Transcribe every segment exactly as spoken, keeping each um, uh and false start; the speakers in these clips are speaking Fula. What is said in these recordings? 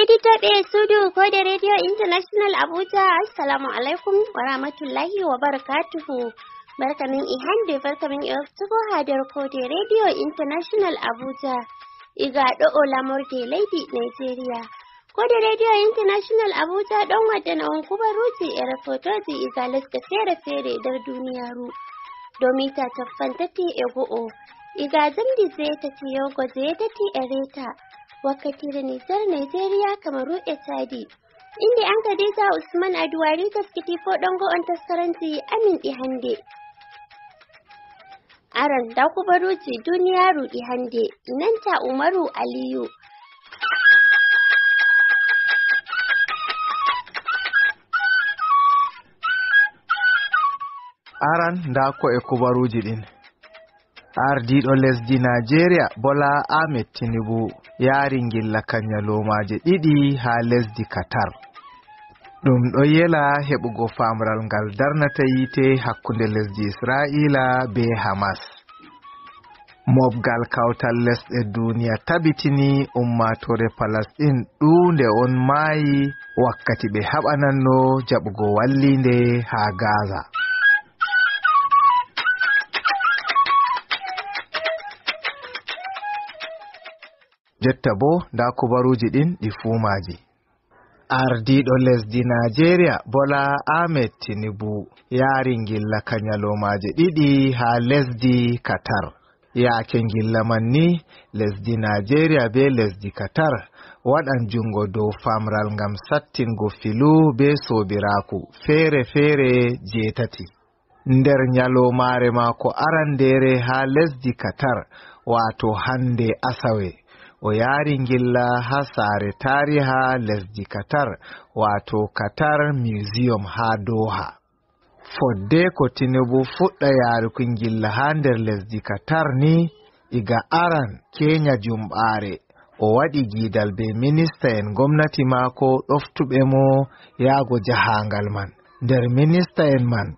Heɗitoɓe suudu Koode Radio International Abuja, assalamu alaikum wa rahmatullahi wa barakatuhu. Barka min e hande, barka min e waftugo ha nder Koode Radio International Abuja. Iga ɗo'o lamorde leydi Nigeria. Koode Radio International Abuja ɗon waddana on kubaruji e rahotoji iga lesɗe fere-fere nder duniyaru. Dow mita cappan tati e go'o. Iga jamdi jeetati yahugo jeetati e reeta. Wakkatire Niger, Nigeria, Kamaru e Chadi. Inde am Khadija Usman Aduwari, taskiti foɗongo on taskaranji amin ɗi hande. Aran, nda kubaruji duniyaru ɗi hande, inanta Umaru Aliyu. Aran, nda ko e kubaruji ɗin. Ardiiɗo lesdi Najeriya, Bola Ahmed Tinubu, yaari ngilla ka nyaloomaje ɗiɗi haa lesdi Qatar. Ɗum ɗo yela heɓugo faamral ngal darnata yiite hakkunde lesdi Isra'iila be Hamas. Mobgal kawtal lesɗe duniya tabitini ummaatoore Palestin ɗuunde on maayi wakkati ɓe haɓananno jaɓugo walliinde haa Gaza. Jotta boo, ndaa kubaruuji ɗin ɗi fuu maaji. Ardiiɗo lesdi Najeriya, Bola Ahmed Tinubu, yaari ngilla ka nyaloomaaje ɗiɗi haa lesdi Qatar. Yaake ngilla man ni, lesdi Najeriya bee lesdi Qatar waɗan juŋngo dow faamral ngam sattingo filu bee soobiraaku feere-feere jeetati. Nder nyaloomaare maako arandeere haa lesdi Qatar, waato hande Asawe, o yaari ngilla haa saare taariha lesdi Qatar, waato Qatar Museum haa Doha. Fodde ko Tinubu fuɗɗa yaaruki ngilla haa nder lesdi Qatar ni, iga aran keenya jumɓaare, o waɗi giidal bee minista'en gomnati maako ɗoftuɓe mo yaago jahaangal man. Nder minista'en man,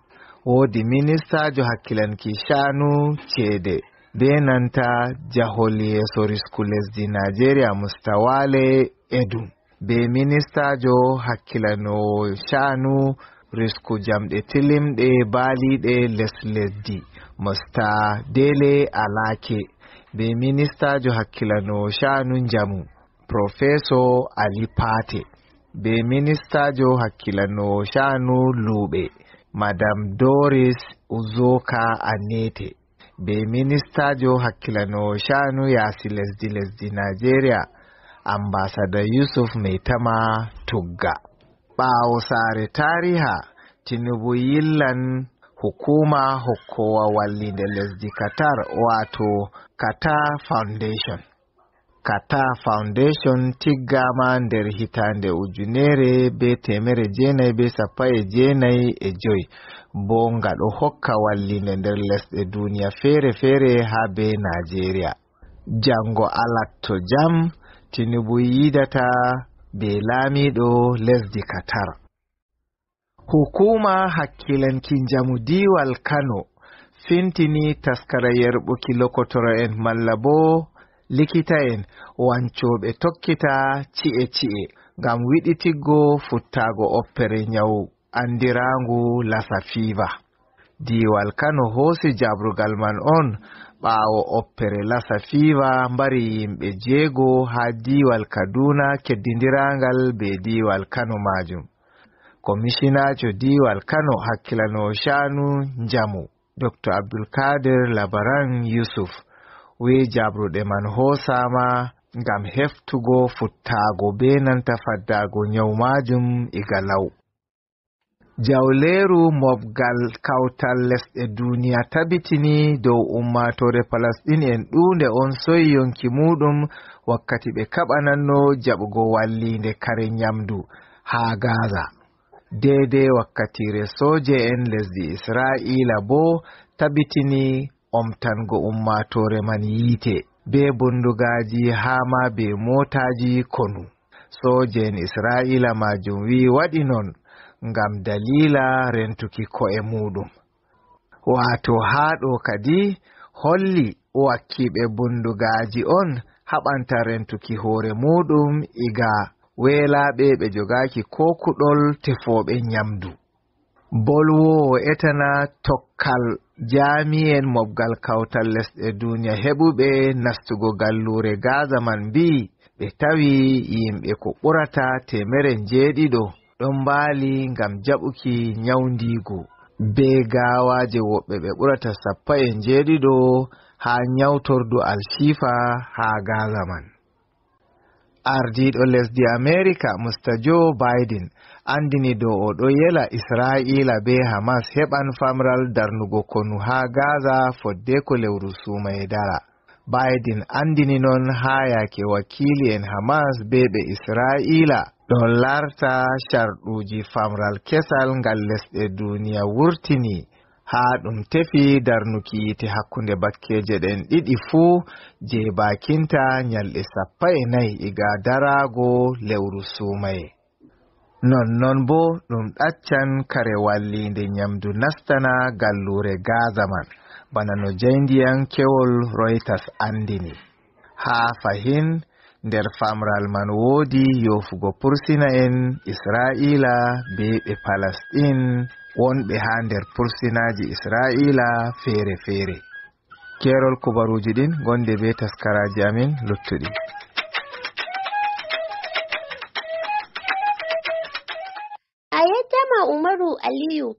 woodi ministaajo hakkilanki sha'anu ceede, bee nanta jahol yeeso risku lesdi Najeriya Mustawale Edun, bee ministaajo hakkilanoowo sha'anu risku jamɗe tilimɗe baaliiɗe les lesdi, Musta Dele Alake, bee ministaajo hakkilanoowo sha'anu njamu, Profeso Ali Pate, bee ministaajo hakkilanoowo sha'anu luuɓe, Madam Doris Uzoka Anete, bee ministaajo hakkilanoowo sha'anu yaasi lesdi lesdi Najeriya, Ambasada Yusuf Maitama Tugga. Ɓaawo saare taariha, Tinubu yillan hukuma hokkoowa walliinde lesdi Qatar, waato Qatar Foundation. Qatar Foundation tiggaama nder hitaande ujunere bee teemere jeenayi bee sappo e jeenayi e joy, boo nga ɗo hokka walliinde nder lesɗe duniya feere-feere haa bee Najeriya. Janngo alat to jam, Tinubu yiidata bee laamiiɗo lesdi Qatar. Hukuma hakkilanki njamu diiwal Kano fintini taskara yerɓuki lokotoro'en malla boo likita'en wancooɓe tokkita ci'e-ci'e ngam wiɗitiggo futtaago oppere nyawu anndiraangu lasa fiiva. Diiwal Kano hoosi jaɓrugal man on ɓaawo oppere lasa fiiva mbari yimɓe jeego haa diiwal Kaduna keddindiraangal bee diiwal Kano maajum. Komishinaajo diiwal Kano hakkilanoowo sha'anu njamu, Doktor Abdulkadir Labaran Yusuf, wi'i jaɓruɗe man hoosaama ngam heftugo futtaago bee nanta faddaago nyawu maajum iga law. Jawleeru mobgal kawtal lesɗe duniya tabitini dow ummaatoore Palestin'en ɗuunde on soyi yonki muuɗum wakkati ɓe kaɓananno jaɓugo walliinde kare nyamdu haa Gaza. Deede wakkatire sooje'en lesdi Isra'iila boo tabitini omtango ummaatoore man yiite bee bundugaaji haa ma bee mootaaji konu. Sooje'en Isra'iila maajum wi'i waɗi non ngam daliila rentuki ko'e muuɗum. Waato haa ɗo kadi holli wakkiiɓe bundugaaji on haɓanta rentuki hoore muuɗum iga Weelaaɓe ɓe jogaaki koo kuɗol tefooɓe nyamdu. Bolwoowo etana tokkal jaami'en mobgal kawtal lesɗe duniya heɓuɓe nastugo galluure Gaza man mbi'i ɓe tawi yimɓe ko ɓurata teemere njeeɗiɗo ɗon mbaali ngam jaɓuki nyawndiigu bee gaawaaje woɓɓe ɓe ɓurata sappo e njeeɗiɗo haa nyawtordu Al-Shifa haa Gaza man. Ardiiɗo lesdi Amerika, Mister Joe Biden, anndini dow o ɗo yela Isra'iila bee Hamas heɓan famral darnugo konu haa Gaza foddeeko lewru suumaye dara. Biden anndini non haa yaake wakiili'en Hamas bee ɓe Isra'iila ɗon larta sharɗuuji famral kesal ngal lesɗe duniya wurtini haa ɗum tefi darnuki yiite hakkunde bakkeeje ɗen ɗiɗi fuu, jey baakinta nyalɗe sappo e nayi iga daraago lewru suumaye. Nonnon boo ɗum ɗaccan kare walliinde nyamdu nastana galluure Gaza man, bana no jaayndiyankewol Reuters anndini. Haa fahin, nder famral man woodi yoofugo pursina'en Isra'iila bee ɓe Palestin wonɓe haa nder pursinaaji Isra'iila feere-feere. Keerol kubaruuji ɗin gonde bee taskaraaji amin luttuɗi. A yettama Umaru Aliyu.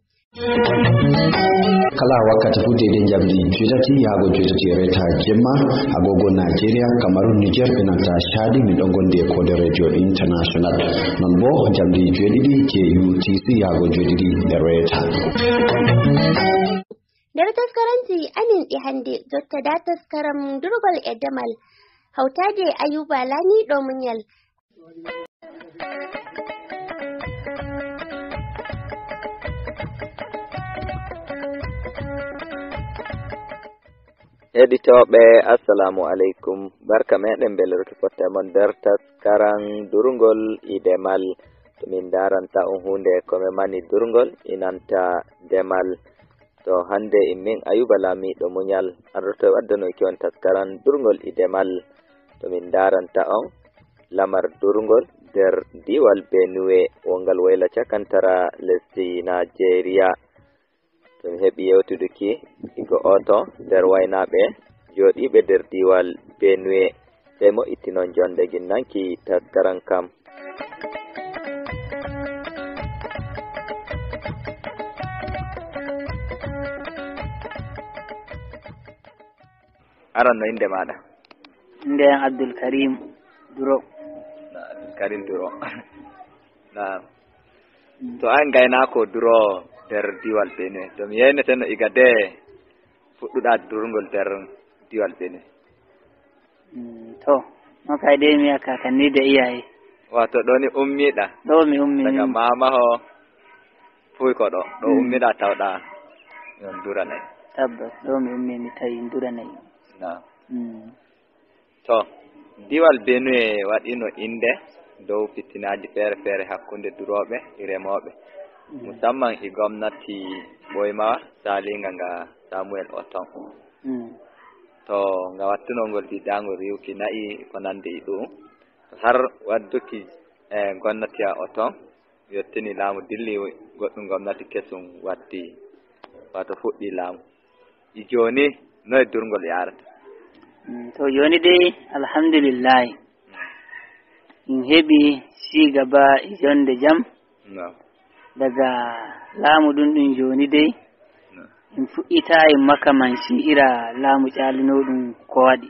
Kala wakkati fu deydey njamdi joytati yahgo joytati e reeta jemma, agogo Nigeria, Cameroon, Niger, e nanta Chadi, min ɗon gondi e Kode Radio International. Non bo njamdi joyɗiɗi je U T C yahgo joyɗiɗi e reeta. Nder taskaranji amin ɗi hannde, jotta da taskaram durgol e demal, hawtaade Ayuba Lamiɗo Muñal. Heɗitooɓe, assalamu aleykum. Barka meɗen belorki fotte mon nder taskaran durngol e demal. To min ndaranta on huunde ko memani durngol e nanta demal. To hannde immin Ayuba Lamiɗo Muñal ardoto e waddanoyki on taskaran durngol e demal. To min ndaranta on lamar durngol nder diiwal Benue wongal woyla cakantara lesdi Nigeria. To mi heɓi yewtuduki igo oto nder waynaaɓe jooɗiiɓe nder diiwal Benue, sey mo ittinon jonde ginnanki taskaran kam. Aran no innde maaɗa? Innde am Abdul Karim Duro. Karim Duro. Naam. To an gaynaako duro nder diiwal Benue. To mi yeyneteno iga de fuɗɗuɗa durngol nder diiwal Benue. To, no kay de mi aka kan ni de iyaye. Wato ɗo ni ummiɗa? Ɗo mi ummi. Daga mamaho fuy ko ɗo. Ɗo ummiɗa tawɗa on duranay. Tabbas, ɗo mi ummi mi tawi duranay. Naam. To, diiwal Benue waɗino innde dow fittinaaji feere-feere hakkunde durooɓe e remooɓe, musamman e gomnati ɓooymawa saaliinga nga Samuel Oton. To nga wattunoo ngol diidaango riiwki na'i e ko nanndi e ɗuum, to har wadduki e gomnatiwa Oton yottini laamu dilli, goɗɗum gomnati kesum watti, wato fuɗɗi laamu. E jooni noye durngol yaarata? To jooni dey alhamdulillahi, min heɓi siigaba e jonde jam. Daga laamu ɗum ɗum jooni dey min fuɗɗitaayi makaman si'ira laamu caalunoo ɗum ko waɗi.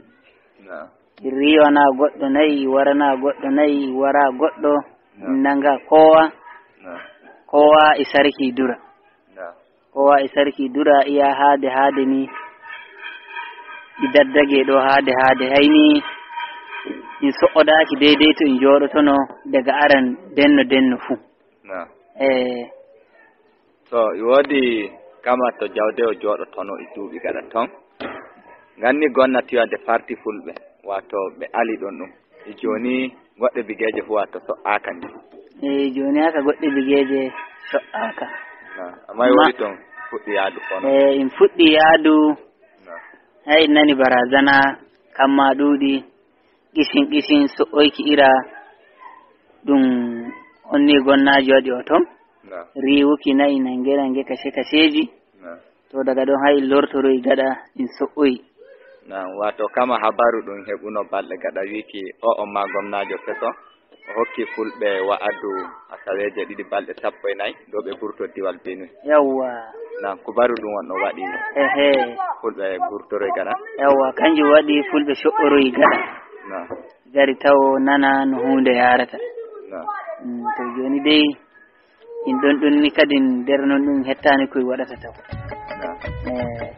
Riiwana goɗɗo nayi, warana goɗɗo nayi, wara goɗɗo nanga kowa. Kowa e sarki dura. Kowa e sarki dura iya haade haade ni. Ɗi daddage ɗo haade haade hayni. In so'odaaki deydey to in jooɗotono daga aran denno denno fuu. Eh. To i woodi kama to jawde o jooɗotono e duuɓi gaɗa ton. Ganni gonna tiwade parti fulɓe wato ɓe ali ɗon ɗum. E jooni goɗɗe bigeeje fu wato so'aaka ni. E jooni haka goɗɗe bigeeje so'aaka. Amma i woodi ton fuɗɗi yaadu kono. E in fuɗɗi yaadu. Hay nani barazana kamma ɗuuɗi. Qisin qisin so'oyki ira. Ɗum on ni gonnaajo waɗi o ton. Na. Riiwuki na'i nange nange kase kaseeji. Na. To daga ɗon hay lortoroy gaɗa in so'oy. Na, wato kama habaru ɗum heɓuno balɗe gaɗa wiiki o on ma gomnaajo keso. O hokki fulɓe wa'adu asaweeje ɗiɗi balɗe sappo e nayi dow ɓe gurto diwal Benue. Yawwa. Na, kubaru ɗum on no waɗi. Ehe. Fulɓe gurtoroy gaɗa. Yawwa, kanjum waɗi fulɓe so'oroy gaɗa. Na. Gari tawo nana no huunde yaarata. Na. Mm, to jooni dey, in ɗon ɗum ni kadin nder non ɗum hettaani koy waɗata taw. Na. Eh.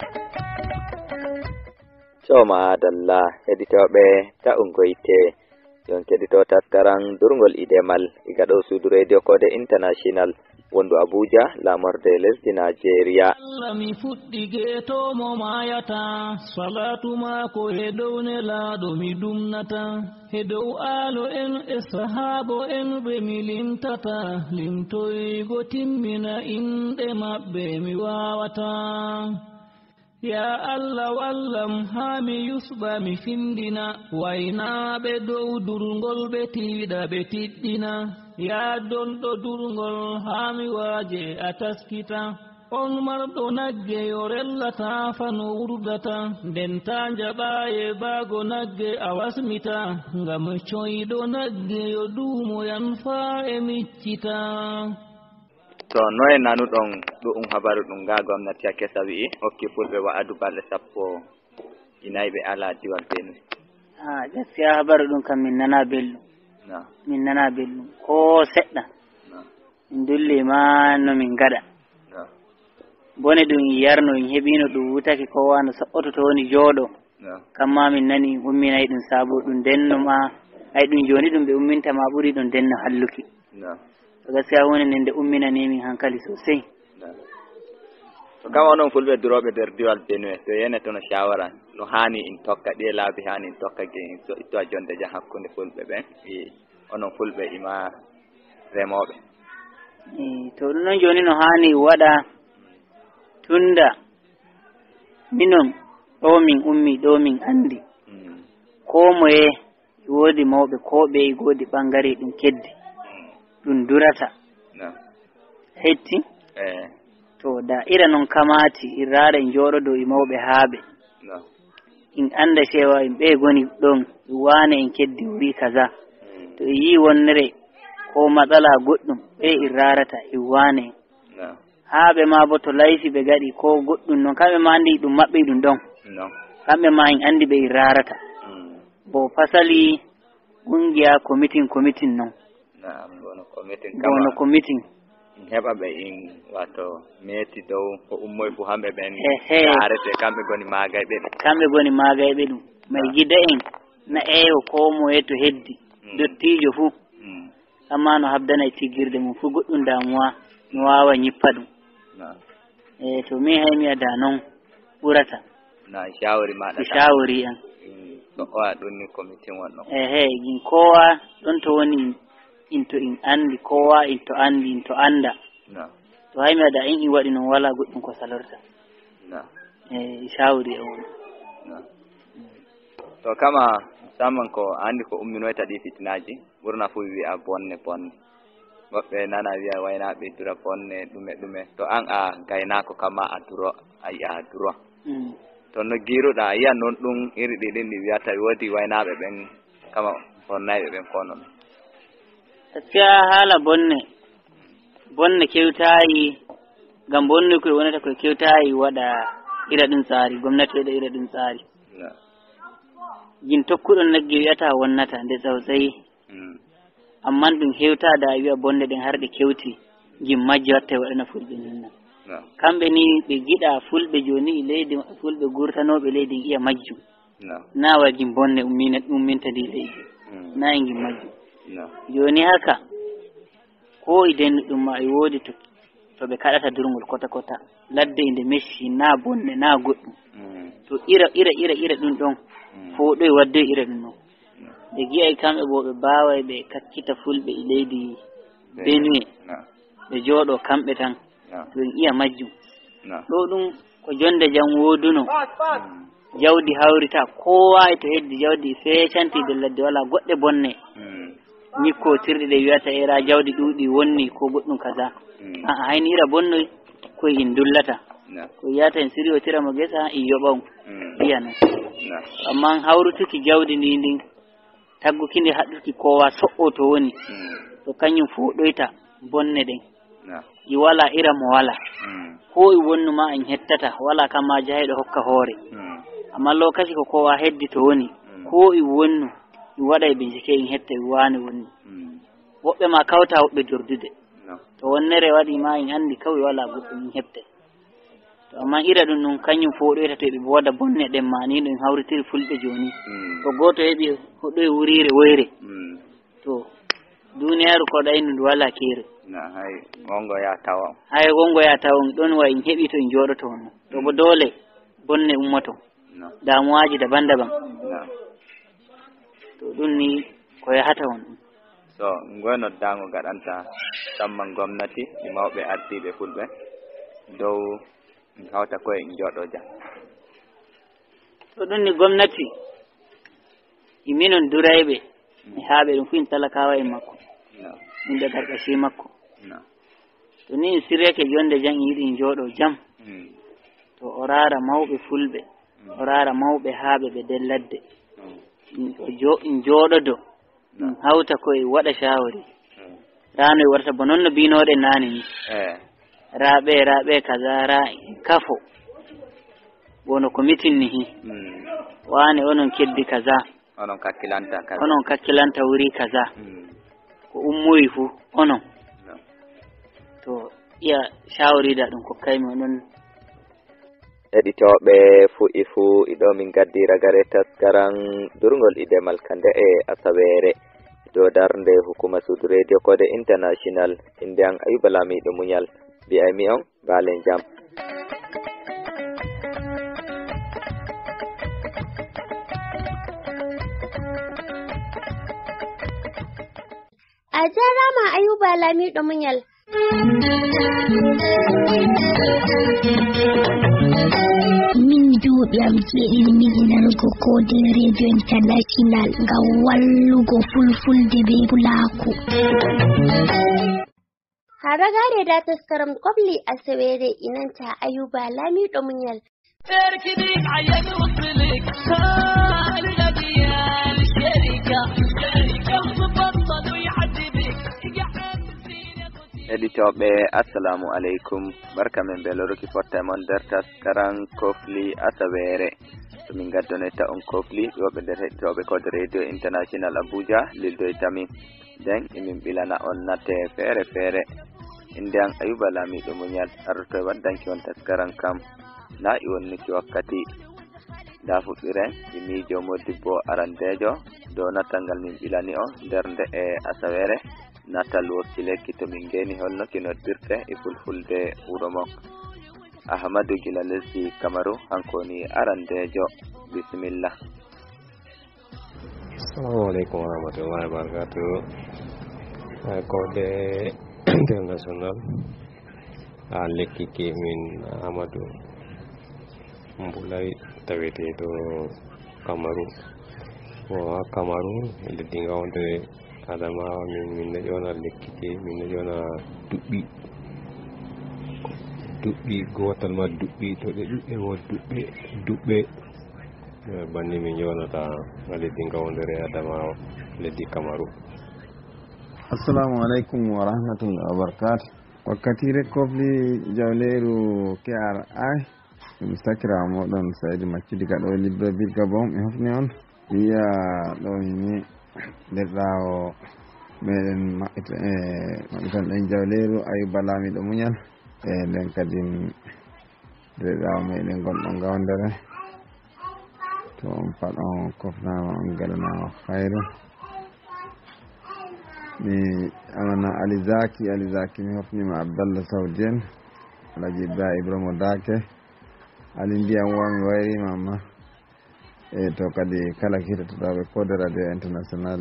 To maadalla, heɗitooɓe, ta'u ngoyte. Yon keɗito taskaran durngol Idemal, iga ɗo suudu Radio Kode International, wondu Abuja, laamorde lesdi Nigeria. Allah mi fuɗɗi geetoomo maayata, salaatu maako he dow nelaaɗo mi dumnata, he dow aalo en e sahaabo en ɓe mi limtata, limtoygo timmina inɗe maɓɓe mi waawata. Yaa Allah wallam haa mi yusɓa mi findina, waynaaɓe dow durngol ɓe tiiɗa ɓe tiɗɗina. Yaa donɗo durngol haa mi waaje a taskita. On marɗo nagge yo rellata fano wurdata, nden taa njaɓa yeebaago nagge a wasmita, ngam coyɗo nagge yo duumo yan faa e miccita. To noye nanuɗon ɗu'um habaru ɗum nga gomnati a kesa wi'i hokki fulɓe wa'adu balɗe sappo e nayi ɓe ala diwal Benue? Ah, gaskiya habaru ɗum kam min nana belɗum. Na. Min nana belɗum ko seɗɗa. Na. Min dulli ma no min gaɗa. Na. Bone ɗum in yarno in heɓino ɗum wutaki kowa no so'oto to woni jooɗo. Na. Kamma min nani in umminay ɗum sabo ɗum denno ma. Ay ɗum jooni ɗum ɓe umminta ma ɓuri ɗum denno halluki. Na. To gaskiya huunde nden nde umminani min hankali sosai. Na. To kam onon fulɓe durooɓe nder diwal Benue, to yene to no shawara, no haani in tokka, ɗiye laabi haani in tokka ge in so itto a jonde jam hakkunde fulɓe ɓen, e onon fulɓe ima remooɓe. E, to ɗum non jooni no haani waɗa tunda minon ɗo min ummi, ɗo min andi. Mm. Ko moye e woodi mawɓe ko ɓe e goodi ɓangare ɗum keddi. Mm. Ɗum durata. Na. Hetti? Eh. To da ira non kamaati, in raara in jooɗodo e mawɓe haaɓe. Na. In anda cewa in ɓe goni ɗon, in wane in keddi wuri kaza. Mm. To in yi wonnere ko matsala goɗɗum, ɓe in raarata in wane. Na. Haaɓe ma bo to laifi ɓe gaɗi ko goɗɗum non, kamɓe ma andi ɗum maɓɓe ɗum ɗon. No. Kamɓe ma in andi ɓe in raarata. Mm. Bo fasali kungiya komitin komitin non. Na'am, bono komitin. Bono kama komitin. In heɓa ɓe in wato meti dow ko ummoy fu hamɓe ɓen. Ehe. Yaarete kamɓe goni magayɓe ɗum. Kamɓe goni magayɓe ɗum. Mai gida en na eyo ko moye to heddi. Mm. Dottijo fu. Mm. Amma no habdana e tiggirde mum fu goɗɗum damuwa no waawa nyippa ɗum. Na'am. E to mi hay mi ada non ɓurata. Na shawari ma mi ɗata. Shawari an. Mm. To o a ɗum ni komitin wonno. Ehe, gin kowa ɗon to woni in to in andi, kowa in to andi, in to anda. Na. To hay mi ada in i waɗi non wala goɗɗum ko salorta. Na. E shawari e won. Na. To kama musamman ko andi ko umminoyta ɗi fitinaji, ɓurna fu wi'a bonne bonne. Woɓɓe nana wi'a waynaaɓe dura bonne, ɗume ɗume. To an a gaynaako kama a duro, a yi'a a duro. Mm. To no giruɗa, a yi'a non ɗum iri ɗi ɗin ɗi wi'ata woodi waynaaɓe ɓen kama bonnayɓe ɓen ko non. Gaskiya haala bonne, bonne kewtaayi, ngam bonne koye wonata koye kewtaayi waɗa ira ɗum tsaari, gomnati waɗa ira ɗum tsaari. Na. Gin tokkuɗon nagge wi'ata wonnata nde tsautsayi. Mm. Amman ɗum hewtaade a wi'a bonde ɗen har ɗe kewti, ngim majje watta e waɗana fulɓe nunna. Na. Kamɓe ni ɓe giɗa fulɓe jooni e leydi maɓɓe, fulɓe gurtanooɓe leydi iya majjum. Na. Na wa ngim bonne ummina-, umminta ndi leydi. Mm. Na e ngim majjum. Na. Jooni haka, ko e dennuɗum ma e woodi to, to ɓe kaɗata durngol kota kota. Ladde e nde mecci, na bonne, na goɗɗum. Mm. To ira, ira, ira, ira ɗum ɗon, mm, fooɗoy waddoy ira ɗum ɗon. Mm. Ɓe gi'ay kamɓe bo ɓe baaway ɓe kakkita fulɓe e leydi Benue. Benue. Na. Ɓe jooɗo kamɓe tan. Na. To en iya majjum. Na. Ɗo ɗum ko jonde jam wooduno. Mm. Jawdi hawrita, kowa e to heddi jawdi fecanti nder ladde wala goɗɗe bonne. Mm. ñikkootirɗe ɗe wiyata era jawdi ɗuuɗi wonni ko goɗɗum kaza. Mm. A'a, hayni ira bonnoy koye in dullata. Na. Ko yiyata en siriyotira mo gesa, in yoɓa on. Mm. Iya non. Na. Amma hawrutuki jawdi ndi ndin, tagguki nde haɗɗuki kowa so'o to woni. Mm. To kañum fow ɗoyta bonne ɗen. Na. I wala ira mo wala. Mm. Ko i wonnu ma in hettata, wala kam ma jahayɗo hokka hoore. Mm. Amma lokaci ko kowa heddi to woni, mm, ko i wonnu, i waɗay bincike in hetta i wani wonni. Mm. Woɓɓe ma kawta woɓɓe jordude. Na. To wonnere waɗi ma in andi kaw i wala goɗɗum in hepte. To amma ira ɗum ɗum kañum fow ɗoyta to ɓe booda bonne ɗen ma ni ɗum hawritiri fulɓe jooni. Mm. To gooto heɓi hoɗoy wuriire woyre. Mm. To, duniyaaru ko ɗaynu ndu wala keere. Na, hay wongo ya tawa. Hay wongo ya tawa, ɗon wa in heɓi to in jooɗoto on. To bo, mm, doole bonne ummoto. Na. Damuwaaji daban-daban. Na. To ɗum ni ko yahata on. So, ngoye noddaango gaɗanta samman gomnati e mawɓe ardiiɓe fulɓe dow en hawta koye en jooɗo jam. To ɗum ni gomnati, e minon durayɓe, mm, e haaɓe ɗum fuu en talakaawa e makko. Na. Min ɓe karkashi makko. Na. To ni en sirreke jonde jam, en yiɗi en jooɗo jam. Mm. To o raara mawɓe fulɓe, mm, o raara mawɓe haaɓe ɓe nder ladde. Mm. En o jo-, en jooɗodo. Na. En hawta ko e waɗa shawari. Mm. Rano e warta bo non no binoɗen nane ni. Eh. Raɓe, raɓe kaza, ra kafo. Wono ko mitin ni hi. Mm. Wane onon keddi kaza. Onon kakkilanta kaza. Onon kakkilanta wuri kaza. Mm. Ko ummoyi fu, onon. No. To iya shawari da ɗum ko kaymi onon. Heɗitooɓe fuu e fuu, iɗo min gaddi ragare taskaran durngol e demal ka nde'e asaweere. Dow darnde hukuma Sud Radio Code International, innde an Ayuba Laamiiɗo Muñal. Mbi'aymi on, mbaalen jam. A jaaraama Ayuba Laamiiɗo Muñal. Min duuɓi am jeeɗiɗi mi nango Code Radio International ngam wallugo fulfulde be pulaaku. Haragaare da taskaram kobli asaweere inanta Ayuba Laamiiɗo Muñal. Heɗitooɓe, assalamu aleykum. Barka men beloruki fotta e mon nder taskaran kofli asaweere. To min gaddonoyta on kofli, woɓɓe nder heɗitooɓe Code Radio International Abuja lildoyta min. Nden emin ɓilana on nate feere feere. Innde an Ayuba Laamiiɗo Muñal, ardoto e waddanki on taskaran kam. Na i wonnuki wakkati. Nda fuɗɗiren, e miijo modibbo arandeejo dow natal ngal min ɓilani o nder nde e asaweere. Natal wokki lekki to min ngeni holno ki noddirte e fulfulde wuro mon. Ahmadu gila lesdi Kamaru, hanko woni arandeejo. Bisimilla. Assalamu aleykum wa rahmatullahi wa barakatuh. Eh, Code International, a lekki ki min Amadou Mboulay, taweteeɗo Kamaru. Bon, ha Kamaru, e leddi ngawde Adamawa, min, min no ƴona lekki ki, min no ƴona duɓɓi. Duɓɓi, gootal ma duɓɓi, to ɗe ɗuɗɗe mo duɓɓe, duɓɓe. Eh, banni min ƴonata ha leddi ngawdere Adamawa, leddi Kamaru. Assalamu aleykum wa rahmatullahi wa barakatuh. Wakkatire kofli jawleeru K R I, ɗum sakiraawo mooɗon Saydu Maccuɗi ka ɗo Libreville Gabon, mi hofni on. Wiya ɗo ni, nder ɓaawo meɗen maɓɓita-, e, maɓɓitan ɗen jawleeru Ayuba Laamiiɗo Muñal, e nden kadi nder ɓaawo meɗen gonɗo ngawdere. To on pat on kofnaama, on gaɗanaama hayru. Mi amana Ali Zaki, Ali Zaki mi hofnima Abdallah Saudien, Alhaji Ibrahim Ibrahima Dake, Ali Ndiyam wa mi wayriima ma. E to kadi kala kiitotooɓe Code Radio International,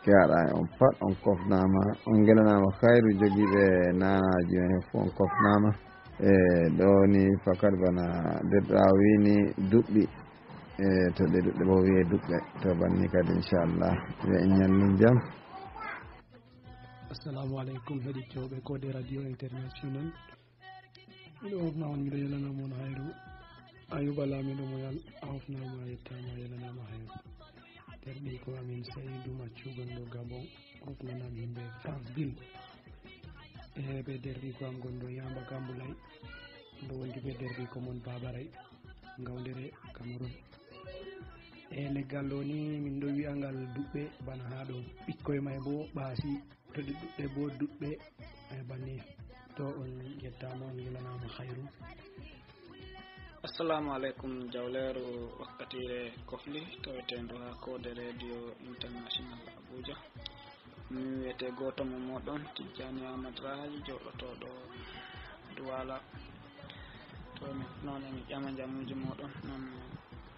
K R I on pat on kofnaama, on ngelanaama hayru, jogiiɓe naanaaji on fof on kofnaama. E ɗo ni fakat bana derɗiraawo wini duɓɓi, e to ɗe duɓɓe bo wiye duɓɓe, to banni kadi inchallah ɓe en ñalli jam. Assalamu aleykum, heɗitooɓe Koode Radio International. Miɗo hofna on, miɗo yelana mon hayru. Ayuba Laamiɗo Moyal, a hofnaama, a yettaama, a yelanaama hayru. Derɗiiko amin Seydou Maccu gonɗo Gabon, hofnanam yimɓe Franceville. E ɓe derɗiiko am gonɗo Yamba Gambulay, ɗo wondi ɓe derɗiiko mon Babaray, Ngawlere Cameroun. E leggal ɗo ni, min ɗo wi'a ngal duɓɓe bana haa ɗo. Ɓikkoy may bo ɓaasi, to ɗi ɗuɗɗe bo duɗɓe, e banni. To on yettaama, on yelanaama hayru. Assalamu aleykum, jawleeru wakkatiire Kofli, taweteendu haa Koode Radio International Abuja. Mi wiyete gooto mo mooɗon, Tijjani Ahmad Rahaji, jooɗotooɗo Duwala. To mi, noon emi ƴama njamuuji mooɗon, noon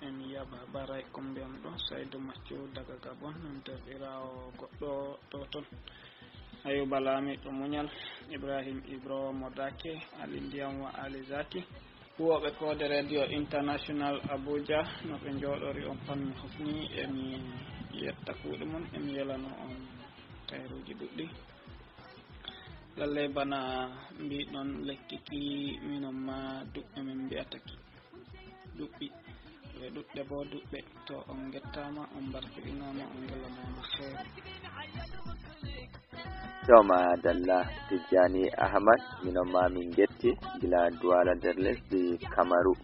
emi yi'a Babaray, ko mbiyam ɗo, Saydu Maccu daga Gabon, noon derɗiraawo goɗɗo to ton. Ayuba Laamiɗo Muñal, Ibrahim Ibro Modake, Ali Ndiyam wa Ali Zaki. Huwooɓe Koode Radio International Abuja, no ɓe njooɗori on pat mi hofni, emi yetta kuuɗe mon, emi yelano on kayruuji ɗuɗɗi. Lallay bana mbiɗon lekki ki, minon ma duɓɓe min mbi'ata ki. Duɓɓi. Ɓe ɗuɗɗe bo duɓɓe. To on ngettaama, on mbarkiɗinaama, on ngelanaama feere. To madalla, Tijjani Ahmad, minon ma min ngetti gila Duwala nder lesdi Kamaru.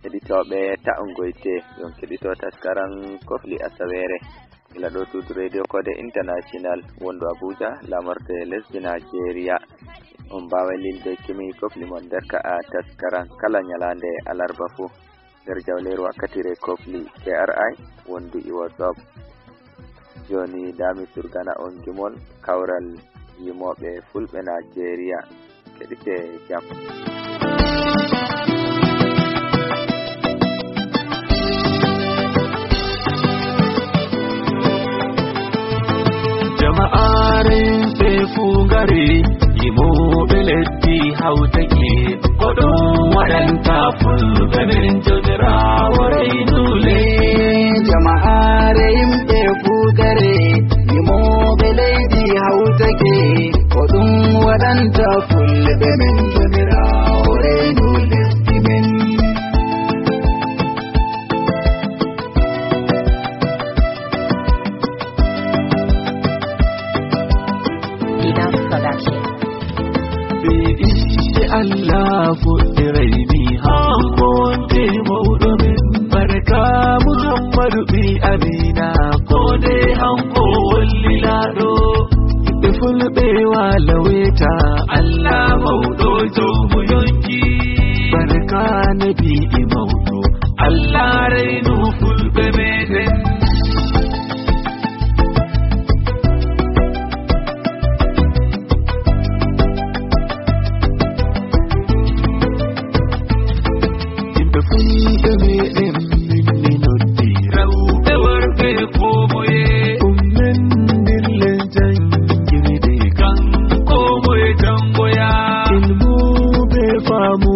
Heɗitooɓe, ta on ngoyte, yon keɗito taskaran Kofli Asaweere. Gila ɗo suudu Radio Koode International wondu Abuja, lamorde lesdi Nigeria. On mbaaway lilde kimi Kofli mon nder ka'a taskaran kala nyalaande alarba fuu. Nder jawleeru wakkatiire Kofli K R I wondu e WhatsApp. Jooni ndaa mi surgana on gimol kawral yimooɓe Fulɓe Nigeria. Keɗite jam. Jama'aare ɓe fuu ngari, yimooɓe lesdi hawtake, ko ɗum waɗanta Fulɓe men Joomiraawo reynu le. Jama'aare yimɓe fuu ngari, yimooɓe leydi hawtake, ko ɗum waɗanta Fulɓe men Joomiraawo reynu lesdi men. Enough Production. Ɓe innde Allah fuɗɗiray mi, hanko wonde mawɗo men. Barka Muhammadu ɓii Amina, ko nde hanko wallilaaɗo. Ɓe Fulɓe waala weeta, Allah mawɗo joomu yonki. Barka Nabi e mawɗo, Allah reynu Fulɓe meɗen. Yimɓe Fulɓe meɗen, min mi noddi rewɓe worɓe koo moye. Ummen ndillen janngirde, kanko moye janngoya. Ilmu bee faamu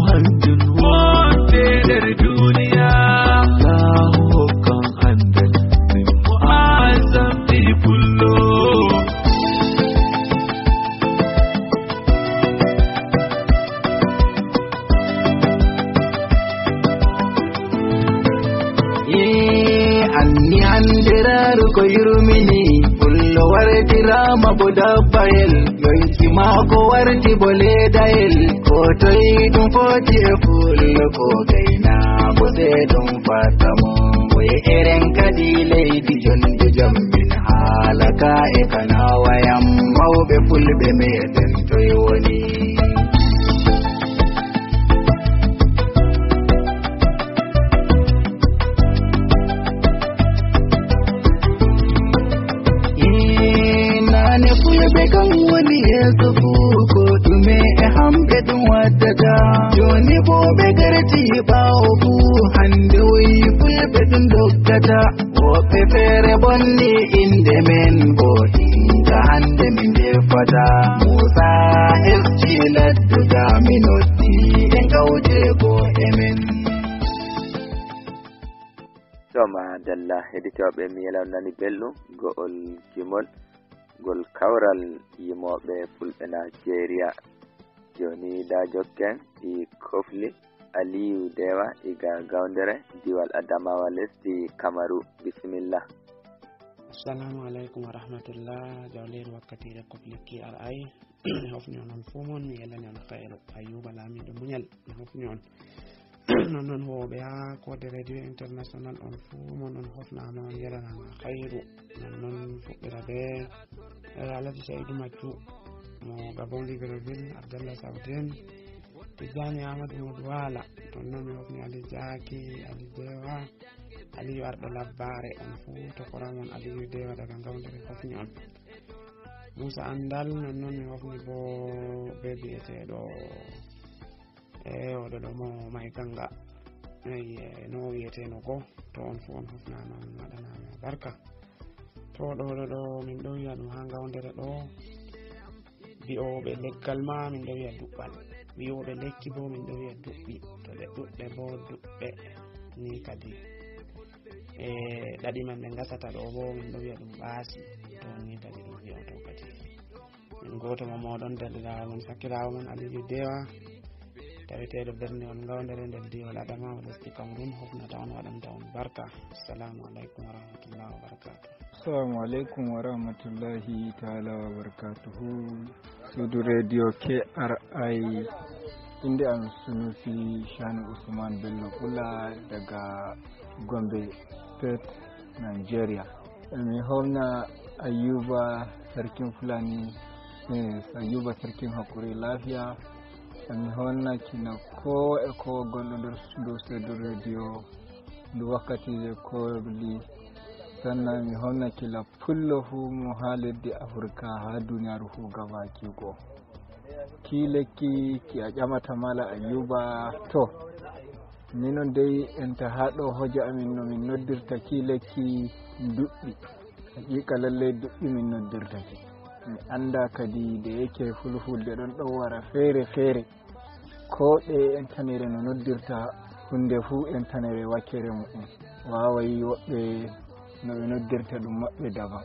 hanjum wonde nder duniya. Allahu hokkan anndal, min mo Azam ɗiɗi pullo. Ee, anni anndiraaru ko yurmini, pullo wartiraama bo dabbayel, yonki maako warti bo leedayel, ko toy ɗum foti e pullo, ko gaynaa bo sey ɗum fata mo. Ko e eren kadi leydi jonde jam min haala ka e kana wayam, mawɓe Fulɓe meɗen toy woni. Ee, naane Fulɓe kam woni yeeso fuu, ko ɗume e hamɓe ɗum waddata. Jooni boo ɓe garti ɓaawo fuu, hannde woyi Fulɓe ɗum doggata. Woɓɓe feere bonni innde men, ko hinka hannde min ndefata. Muusa S G ladduɗo mi noddi, en kawte ko e men. To madalla, heɗitooɓe, mi yela on nani belɗum, go'ol gimol. ngol kawral yimooɓe Fulɓe Najeriya. Jooni da jokken e Kofli Aliyu Dewa iga Gawndere, Diwal Adamawa, lesdi Kamaru. Bisimilla. Assalamu alaikum wa rahmatullah. Jawleeru wakkatiire Kofli K R I. Mi hofni on, on fuu mon, mi yelani on khairu. Ayuba Lamiɗo Muñal, mi hofni on. Non non huwooɓe haa Koode Radio International, on fuu mon on hofnaama, on yelanaama khairu. Non non fuɗɗira be, eh, Alhaji Saidu Maccu, mo Gabon Libreville, Abdallah Saudin, Tijjani Amadou Modou Wala. Non non mi hofni Ali Jaki, Ali Dewa, Aliyu Arɗo Labbaare, on fuu tokoraa mon Aliyu Dewa daga Gawndere hofni on. Musa Andal, non non mi hofni bo be bi'eteeɗo, e, oɗo ɗo mo Mai Ganga. Eyi, e, no o wi'eteno go, to on fuu on hofnaama, on waɗanaama barka. To ɗo, ɗo, ɗo, min ɗo wi'a ɗum haa Gawndere ɗo, bi'ooɓe leggal ma, min ɗo wi'a duɓɓal. Bi'ooɓe lekki bo, min ɗo wi'a duɓɓi. To ɗe ɗuɗɗe bo, duɓɓe. Ni kadi. E, ɗaɗi man ɓe ngasata ɗo bo, min ɗo wi'a ɗum ɓaasi. To ni kadi ɗum wi'oto kadi. Min gooto mo mooɗon, danndiraawo mon, sakiraawo mon, Aliyu Dewa. Taweteeɗo berniwol Gawndere nder diiwal Adamawa, lesdi Cameroun, hofnata on, waɗanta on barka. Assalamu alaikum wa rahmatullahi wa barakatuh. Assalamu alaikum wa rahmatullahi ta'ala wa barakatuhu. Suudu Radio K R I. Innde am Sunusi Shanu Usman Bello Kula daga Gombe State, Nigeria. Mi hofna Ayuba Sarkin Fulani, eh, Ayuba Sarkin Hakuri Lafiya. Mi hofna kina ko e ko gonɗo nder ndu suudu radio ndu wakkati le ko li. Sannan mi hofna kila pullo fuu mo haa leddi Afirka, haa duniyaaru fuu gabaki go. Ki lekki ki a ƴamata Mala Ayuba, to, minon dey enta haa ɗo hoja amin no min noddirta ki lekki duɓɓi. Haqiqa lallai duɓɓi min noddirta ki. Mi anda kadi da yake fulfulde ɗon ɗon wara feere-feere. Ko ɗe entanere no noddirta hunde fuu entanere wakkere mu'um. Waawai woɓɓe no ɓe noddirta ɗum maɓɓe daban.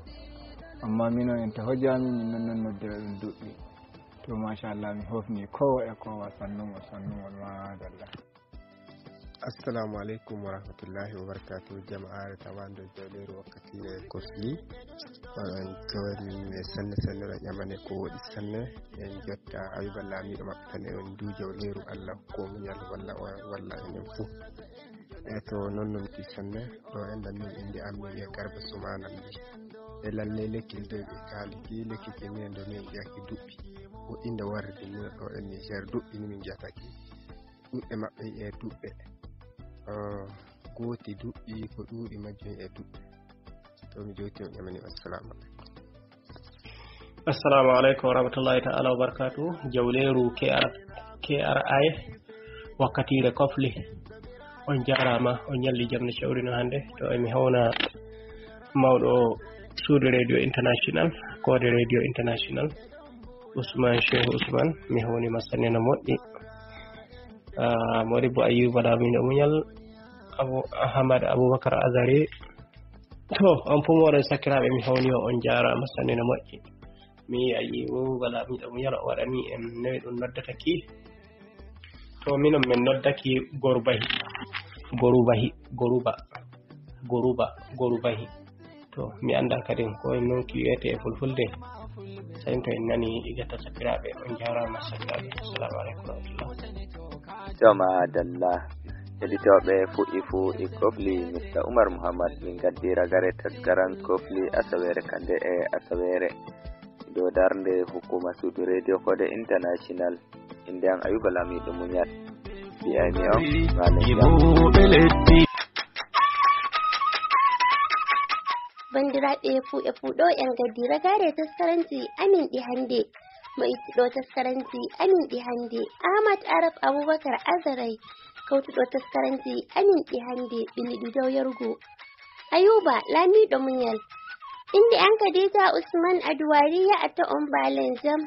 Amma minon enta hojami min non non noddira ɗum duɓɓi. To, machallah, mi hofni kowa e kowa, sannumol, sannumol, madalla. Assalamu alaikum wa rahmatullahi wa barakatuh. Jama'are tawande jawleeru wakkatiire Kofli. Oɗon kawri e sanne sanne, oɗon ƴamane ko woɗi sanne. En jotta Ayuba Lamiɗo maɓɓe tan, e on ndu jawleeru, Allah ko muñal walla o, walla enen fuu. E to non non ki sanne, ɗo en ɗan min innde am mi wi'a Garba Sumana Ly. E lalle lekki nde ɓe kaali ki lekki ki ne ndo ne jaki duɓɓi. Ko innde warde ni ɗo en Niger duɓɓi ni min jataki. Ɗuɗɗe maɓɓe e duɓɓe. Ah, gooti duɓɓi ko ɗuuɗi majjum e duɓɓe. To mi jowti on ƴamani. Assalamu alaikum. Assalamu alaikum wa rahmatullahi ta'ala wa barakatuh. Jawleeru K R, K R I, wakkatiire Kofli. On jaaraama, on ñalli jam no cawri no hannde. To emi hawna mawɗo suudu Radio International, Koode Radio International, Usman Shehu Usman, mi hawni ma sanne no moƴƴi. Ah, Modibo Ayuba Lamiɗo Muñal, Abu Ahmad Abubakar Azare. To, on fof mooɗon sakiraaɓe, mi hawni on, on jaaraama sanne no moƴƴi. Mi Ayuba Lamiɗo Muñal o waɗani en noye ɗum noddata ki. To, minon min noddaki gorubahi. Gorubahi, goruba, goruba, gorubahi. To, mi anndaa kadi ko noon ki wiyetee e fulfulde. Sayin to en nani igata sakiraaɓe, on jaaraama sakiraaɓe. Assalamu alaikum wa rahmatullah. Joma dalla. Heɗitooɓe fuɗɗi fuu e Kofli, Mister Umar Muhammad, min gaddi ragare taskaran Kofli asaweere kande e asaweere. Dow darnde hukuma suudu Radio Koode International. Innde am Ayuba Lamiɗo Muñal. Mbiyaymi on, maa nen jam. Banndiraaɓe fuu e fuu ɗo en gaddi ragare taskaranti amin ɗi hannde. Mo ittuɗo taskaranti amin ɗi hannde, Ahmad Arab Abubakar Azarai. Kawtuɗo taskaranti amin ɗi hannde, ɓilliɗi dow yarugo, Ayuba Lamiɗo Muñal. Innde am Khadija Usman Aduwari, ya'ata on baalen jam.